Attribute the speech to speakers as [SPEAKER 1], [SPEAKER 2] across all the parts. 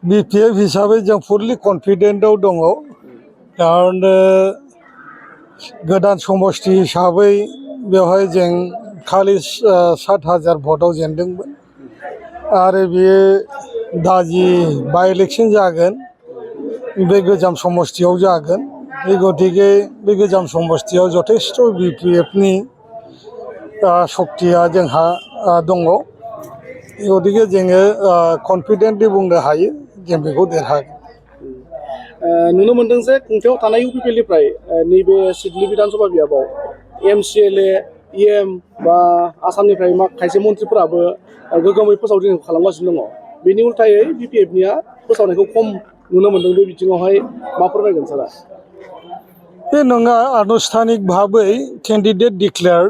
[SPEAKER 1] BPF हिसाबै जों फुललि कन्फिडेन्टआव दङ खारन गोदान समष्टि हिसाबै बेवहाय जों खालि 7,000 भटआव जेनदोंमोन आरो बेयो दा जि बाइ इलेक्सन जागोन बे गोजाम समष्टियाव जागोन बे गतिके बे गोजाम समष्टियाव जथेस्थ BPFनि सक्तिया जोंहा दङ गतिके जोङो कन्फिडेन्टलि बुंनो हायो जों बेखौ देरहागोन
[SPEAKER 2] नुनो मोनदों जे खुंथायाव थानाय UPPनिफ्राय नैबे सिडली बिधानसभा बियाबाव MCLA EM बा आसामनिफ्राय खायसे मन्थ्रिफोराबो गोगोमै फोसावदिंखौ खालामगासिनो दङ बेनि उल्थायै BPFनिया फोसावनायखौ खम नुनो मोनदों बे बिथिङावहाय मा फोरमायगोन सारा
[SPEAKER 1] बे नङा आनुষ্ঠাनिक भाबै केन्डिडेट डिक्लेयार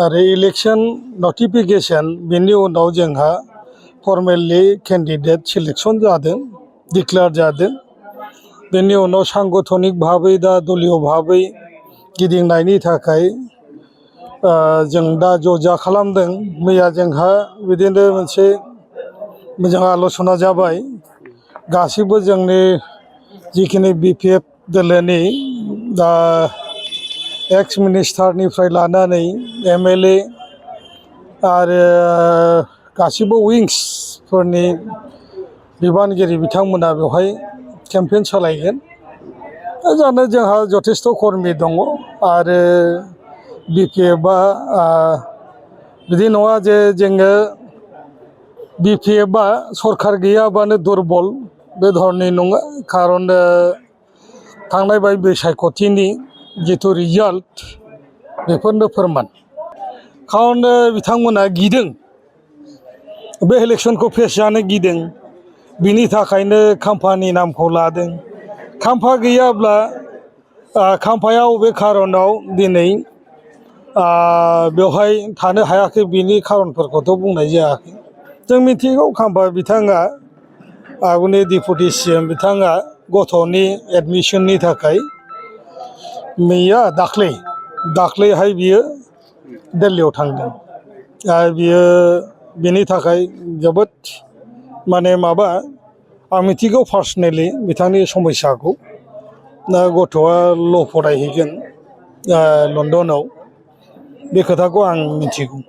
[SPEAKER 1] आरो इलेक्शन नटिफिकेशन बेनि उनाव जोंहा फर्मेलि केन्डिडेट सिलेक्शन जादों डिक्लेयार जादों बेनि उनाव सांगठनिक भाबै दा दलीय भाबै गिदिंनायनि थाखाय जों दा जजा खालामदों मैया जोंहा बिदिनो मोनसे मोजां आलोचना जाबाय गासिबो जोंनि जिखिनि BPF दोलोनि दा एक्स मिनिस्टारनिफ्राय लानानै MLA आरो गासिबो विंसफोरनि बिबानगिरि बिथांमोना बेवहाय केम्पेइन सालायगोन जानो जोंहा जथेस्थ कर्मि दङ आरो BPFआ बिदि नङा जे जोङो BPFआ सरकार गैयाबानो दुरबल बे धरनि नङा खारन थांनाय बाय बिसायख'थिनि जिथु रिजाल्ट बेफोरनो फोरमान खारन बिथांमोना गिदों बे इलेक्शनखौ फेस जानो गिदों बिनि थाखायनो खाम्फानि नामखौ लादों खाम्फा गैयाब्ला खाम्फाया बबे खारनाव दिनै बेवहाय थानो हायाखै बिनि खारनफोरखौथ' बुंनाय जायाखै जों मिथिगौ खाम्फा बिथाङा आगुनि डिपुटि CM बिथाङा गथ'नि एडमिसननि थाखाय मैया दाख्लैहाय बियो दिल्लीयाव थांदों बियो बिनि थाखाय जोबोद माने माबा आं मिथिगौ पार्सनेलि बिथांनि समस्याखौ दा गथ'आ ल' फरायहैगोन लण्डनाव बे खोथाखौ आं मिथिगौ